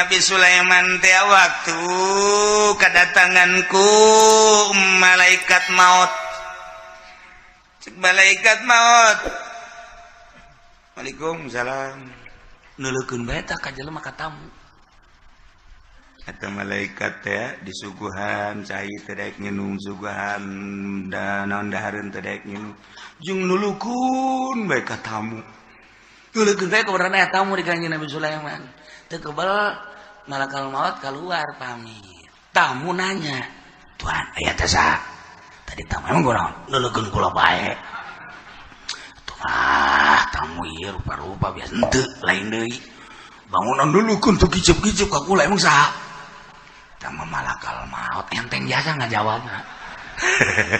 Nabi Sulaiman teh waktu kedatanganku malaikat maut. Cek malaikat maut, "Waalaikumsalam." Neuleukeun bae tah ka jelema, ka tamu. Atau malaikat teh disuguhan cai teu daek nginum, suguhan da naon dahareun teu daek nginum, jeung nulukun bae ka tamu. Neuleukeun bae keberadaan tamu di Kanjeng Nabi Sulaiman. Teu kebal malakal maut keluar pamit. Tamu nanya, "Tuan, aya teh saha?" Tadi tamu emang kunaon? Neuleukeun kula bae. Tuh ah, tamu ieu rupa-rupa biasa henteu, lain deui. Bangunan nuleukeun teu kicep-kicep ka kula, emang saha? Tama malakal maut enteng biasa ngajawabna.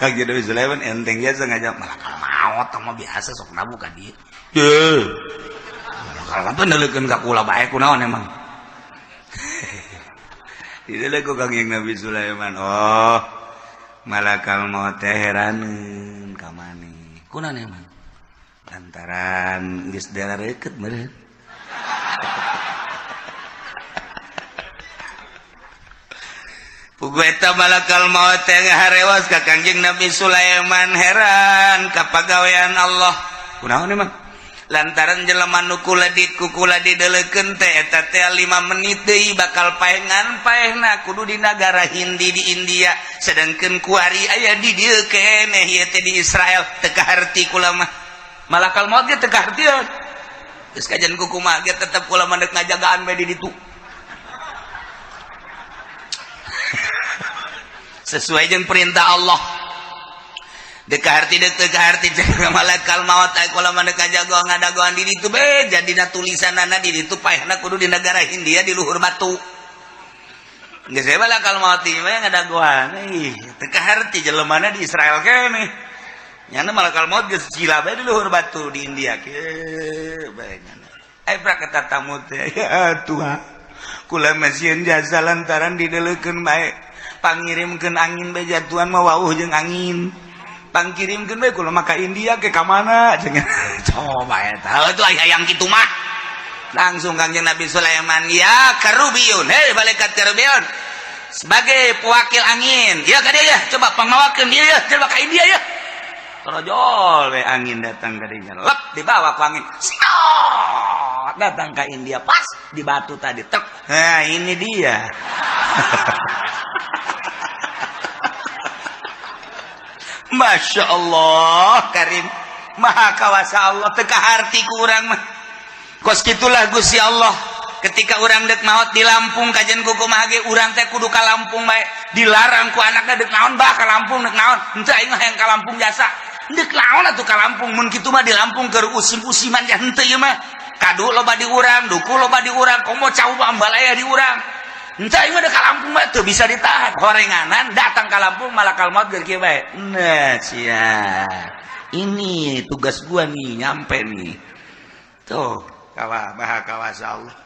Kanjeng Nabi Sulaiman enteng biasa ngajawab. Malakal maut mah biasa sok nabu ka dieu. Deuh. Malakal maut neuleukeun ka kula bae kunaon emang? Didelek ku Kangjeng Nabi Sulaiman. Oh, malakal maut teh heraneun ka maneh. Kunaon emang? Lantaran geus dareukeut meureun. Pugu eta malakal maut teh ngaharewas ka Kangjeng Nabi Sulaiman, heran ka pagawean Allah. Kunaon emang? Lantaran jelema nu kula di kukula dideleukeun teh eta teh 5 menit deui bakal paengan, paehna kudu di nagara Hindi, di India, sedangkeun kuari aya di dieu keneh, ieu teh di Israel. Teu kaharti kula mah. Malakal maut ge teu kahartieun. Geus kajian kukumaha ge tetep kula mah deuk ngajagaan bae di ditu. Sesuai jeung perintah Allah. Dek harti dek teu kaharti cek malakal maut aya kula mah deuk ngajagoan ngadagoan di ditu be jadina tulisanana di ditu paehna kudu di negara Hindia di luhur batu. Geus we malakal maut ieu mah ngadagoan. Ih, teu kaharti jelemana di Israel keneh. Nyana malakal maut geus gila bae di luhur batu di India kieu bae nyana. Ai prak eta tamu teh, "Ya Tuhan, kula mah sieun jasa lantaran dideleukeun bae. Pangirimkeun angin bae jatuhan mah wauh jeung angin. Pangkirimkeun bae kula mah ka India ke ka mana?" Cenah. Coba eta itu aya yang kitu mah. Langsung Kangjeng Nabi Sulaiman, "Ya Karubiyun, hei malaikat Karubiyun, sebagai pewakil angin, ya ka dieu ya, coba pangmawakeun ieu ya, coba ka India ya." Torojol we angin datang ka dinya. Lep dibawa ku angin. Siot, datang ke India pas di batu tadi. Tek. Nah, ini dia. Masya Allah Karim, Maha Kawasa Allah, teu kaharti ku urang mah. Kos kitulah Gusti Allah. Ketika urang dek maot di Lampung kajian kumaha ge urang teh kudu ka Lampung bae. Dilarang ku anakna, "Dek naon, Bah, ka Lampung, dek naon?" "Henteu, aing mah hayang ka Lampung jasa." "Dek naon atuh ka Lampung, mun kitu mah di Lampung keur usim-usiman ya henteu ieu mah. Kadu loba di urang, duku loba di urang, komo cau ambalaya di urang. Henteu, aing mah dek ka Lampung mah teu bisa ditahan." Horenganan datang ka Lampung malakal maut keur kieu bae. Nah, sia. Ini tugas gua nih, nyampe nih. Tuh, kawa maha kawasa Allah.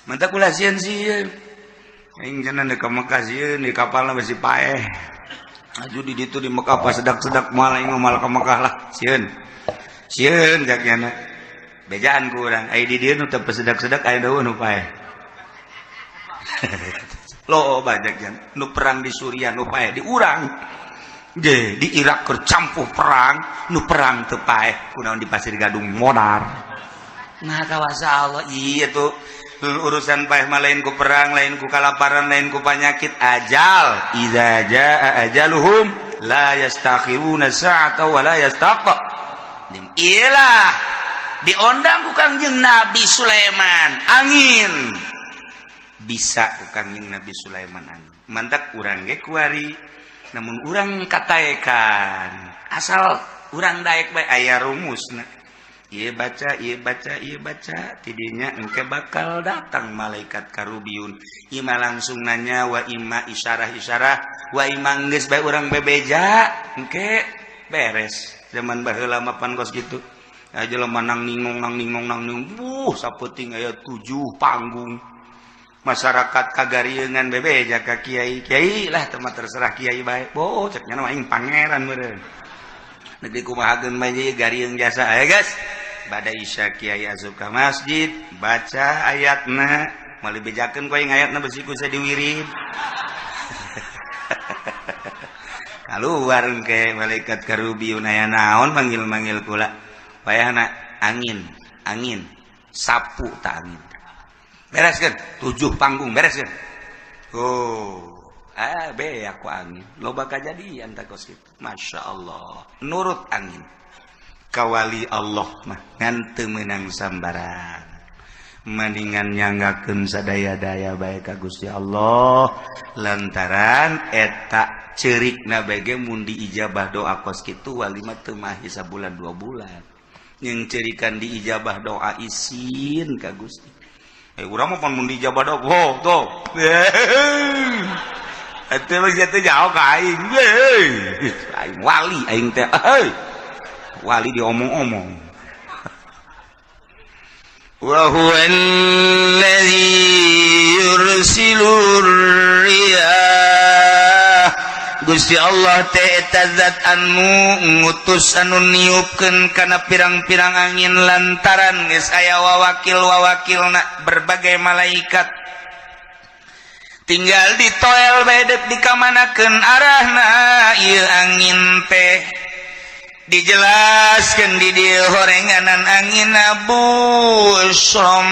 Mantap kula sieun sieun. Aing cenah di ka Mekah sieun, di kapalna besi paeh. Aju di ditu di Mekah pas sedak-sedak moal aing mah moal ka Mekah lah, sieun. Sieun cak nyana. Bejaan ku urang, ai di dieu nu teu sedak-sedak aya daun nu paeh. Loba cak nyana, nu perang di Suriah nu paeh di urang. Je, di Irak keur campuh perang, nu perang teu paeh, kunaon di Pasir Gadung modar. Maha kawasa Allah. Iya tuh urusan paeh mah lain ku perang, lain ku kalaparan, lain ku penyakit, ajal. Idza jaa ajaluhum la yastakhiruna sa'ata wa la yastaqdim. Iyalah diondang ku Kangjeng Nabi Sulaiman angin. Bisa ku Kangjeng Nabi Sulaiman angin. Mantak urang ge kuari namun urang kataekan asal urang daek bae aya rumusna. Ieu baca, ieu baca, ieu baca, tidinya engke bakal datang malaikat Karubiyun. Ima langsung nanya, wa ima isyarah-isyarah, wa ima geus bae urang bebeja, engke beres. Zaman baheula mah pan kos kitu. Aya jelema nang ningong nang ningong nang ningong, sapenting aya 7 panggung. Masyarakat kagarieunan bebeja ka kiai. Kiai lah teu mah terserah kiai bae. Boh cek nya mah aing pangeran meureun. Negeri kumahakeun bae ieu garieung jasa. Aya guys. Bada isya kiai asup ka masjid, baca ayatna. Moal dibejakeun ku aing ayatna besi ku diwirid. Keluar ke malaikat karubi aya naon manggil-manggil kula. Wayahna angin, angin, sapu tak angin. Bereskeun 7 panggung bereskeun. Oh, be aku angin. Loba kajadian tak kos kitu. Masya Allah. Nurut angin. Kawali Allah mah ngan teu meunang sambarang. Mendingan nyanggakeun sadaya-daya bae ka Gusti Allah lantaran eta ceurikna bae mun diijabah doa kos kitu wali mah teu mahi sabulan 2 bulan. Yang cerikan diijabah doa isin ka Gusti. Urang mah pan mun diijabah doa, oh tuh. Eta mah teh jauh ka aing. Aing wali aing teh. Wali diomong-omong. Wa huwa alladzi yursilur riyah. Gusti Allah teh eta zat anu ngutus anu niupkeun kana pirang-pirang angin lantaran geus aya wawakil-wawakilna berbagai malaikat. Tinggal ditoel bae deuk dikamanakeun arahna ieu angin teh. Dijelaskan di dieu horenganan angin busrom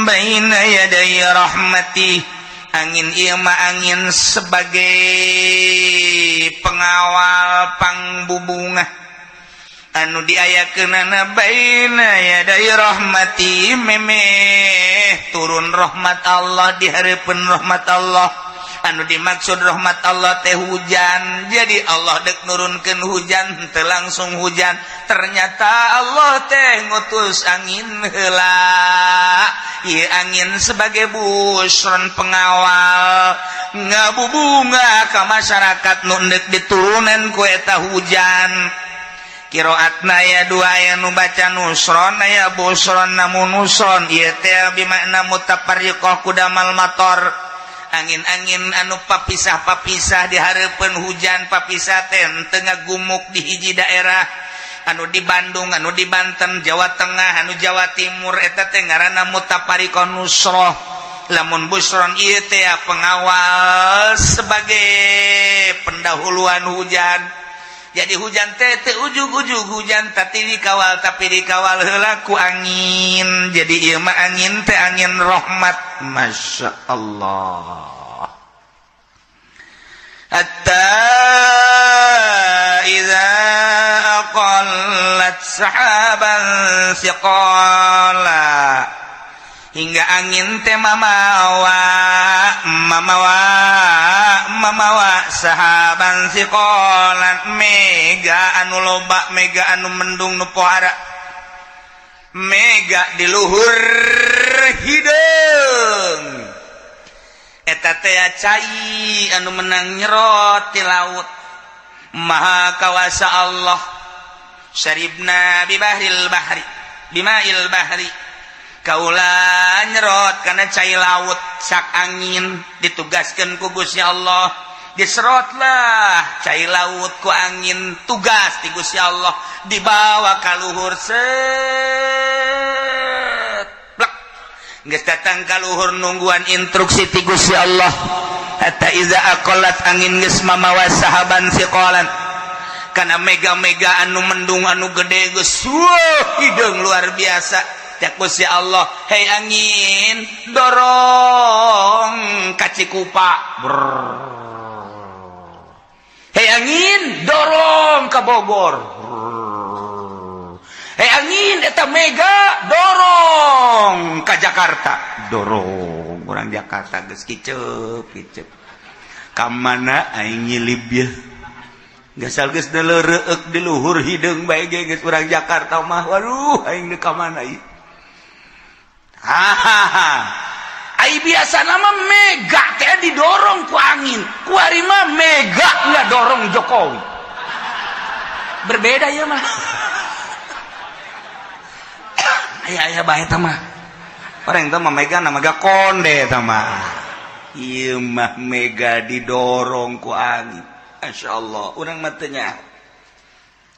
baina yaday rahmati. Angin ieu mah angin sebagai pengawal pangbubungah anu diayakeunana baina yaday rahmati memeh turun rahmat Allah di hareupeun rahmat Allah. Anu dimaksud rahmat Allah teh hujan. Jadi Allah dek nurunkeun hujan teu langsung hujan, ternyata Allah teh ngutus angin heula. Ieu angin sebagai busron pengawal ngabubunga ka masyarakat nu endek diturunan ku eta hujan. Qiraatna aya dua, aya nu baca nusron aya busron, namun nusron ieu teh bimakna mutafarriqah kudamal mator. Angin-angin anu papisah-papisah di hareupeun hujan, papisah teh teu ngagumuk di hiji daerah, anu di Bandung, anu di Banten, Jawa Tengah, anu Jawa Timur, eta teh ngaranna mutafariqah nusroh. Lamun busron ieu teh pengawal sebagai pendahuluan hujan. Jadi hujan teh teu ujug-ujug hujan tapi dikawal heula ku angin. Jadi ieu mah angin teh angin rahmat. Masya Allah. Hatta idza aqallat sahaban thiqala, hingga angin teh mamawa mamawa mamawa sahaban thiqalan, mega anu loba, mega anu mendung nu pohara, mega di luhur hideung eta teh cai anu menang nyerot ti laut. Maha kawasa Allah. Syaribna bibahril bahri bimail bahri, kaula nyerot karena cai laut sak angin ditugaskan ku Gusti Allah, diserotlah cai laut ku angin, tugas di Gusti Allah dibawa ka luhur, set plek geus datang ka luhur nungguan instruksi ti Gusti Allah. Hatta iza aqallat, angin geus mamawa sahaban thiqalan kana mega-mega anu mendung anu gede geus hideung luar biasa. Cek Gusti Allah, hei angin, dorong ka Cikupa. Hei angin, dorong ke Bogor. Hei angin, eta mega dorong ke Jakarta. Dorong orang Jakarta geus kicep kicep. Ka mana aing nyilib ye? Gasal geus reueuk di luhur hideung bae ge geus urang Jakarta mah. Waduh, aing deuk ka mana ieu? Hahaha. Ai biasa nama mega teh didorong ku angin. Kuari mah mega nggak dorong Jokowi. Berbeda ya mah. Aya aya bae eta mah. Orang itu mah mega nama mega konde eta mah. Ieu mah mega didorong ku angin. Masya Allah, urang mah teu nyaho.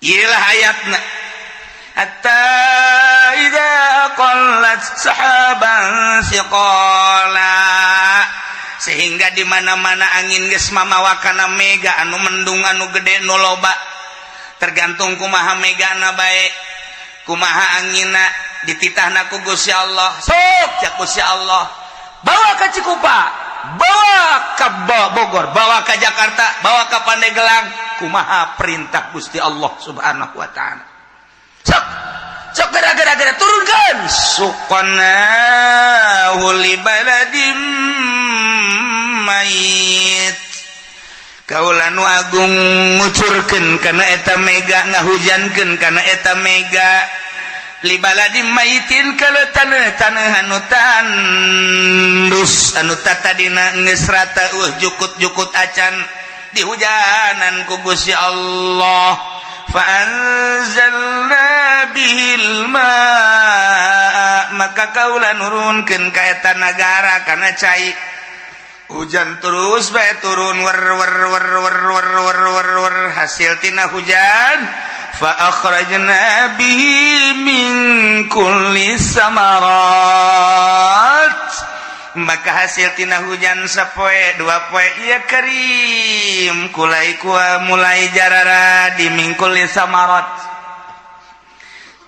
Ieu lah ayatna. Hatta idza aqallat sahaban siqala, sehingga di mana-mana angin geus mamawa kana mega anu mendung, anu gede, nu loba, tergantung kumaha megana bae, kumaha angina. Dititahna ku Gusti Allah, sok, cak Gusti Allah, bawa ke Cikupa, bawa ke Bogor, bawa ke Jakarta, bawa ke Pandeglang. Kumaha perintah Gusti Allah Subhanahu wa Ta'ala? Sok, sok, gara-gara turunkan. Suqnahu li baladim mayit. Kaula nu agung ngucurkeun kana eta mega, ngahujankeun kana eta mega, li baladim maitin, kalau tanah-tanah anu tandus, anu tatadina geus rata, jukut-jukut acan, dihujanan ku Gusti Allah. Fa anzalna bihil ma, maka kaula nurunkeun ka eta nagara kana cai. Hujan terus bae turun, wer wer wer wer wer wer wer wer. Hasil tina hujan, fa akhrajna bihi min kulli samarat, maka hasil tina hujan sapoe dua poe ya karim kulai kua mulai jararadi. Min kulli samarat,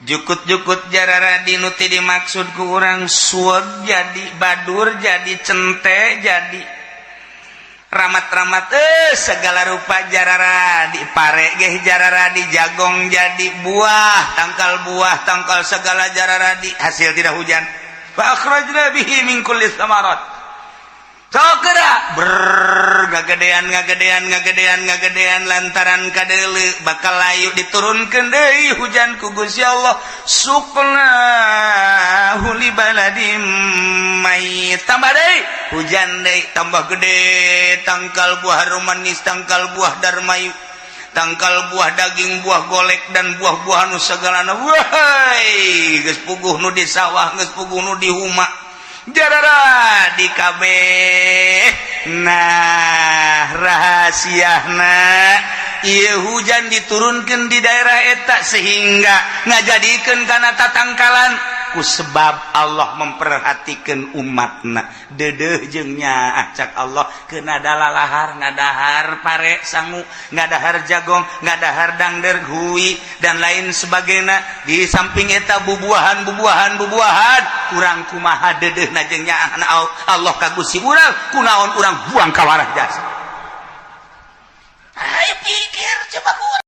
jukut-jukut jararadi. Nu ti dimaksud ku urang suweg jadi, badur jadi, cente jadi, ramat-ramat, segala rupa jararadi, pare geh jararadi, jagong jadi, buah tangkal, buah tangkal segala jararadi hasil tina hujan. Fa akhrajna bihi min kulli samarat. Sok geura ber ngagedean, ngagedean, ngagedean, ngagedean. Lantaran kadeule bakal layu, diturunkeun deui hujan ku Gusti Allah. Suqnahu li baladim mayit, tambah deui hujan deui, tambah gede tangkal buah manis, tangkal buah darmayu, tangkal buah daging, buah golek, dan buah-buah nu segalana. Wahai, geus puguh nu di sawah, geus puguh nu di huma, jarara di kabeh. Nah, rahasiana ieu hujan diturunkan di daerah eta sehingga ngajadikeun kana tatangkalan ku sebab Allah memperhatikan umatna, dedeh jeung nyaah. Cak Allah, kena dalalahar, ngadahar pare sangu, ngadahar jagong, ngadahar dangder, hui, dan lain sebagainya. Di samping eta bubuahan, bubuahan, bubuahan. Kurang kumaha dedeh jeung nyaah Allah ka Gusti urang? Kunaon urang buang ka warah jasa? Ayo pikir coba kurang.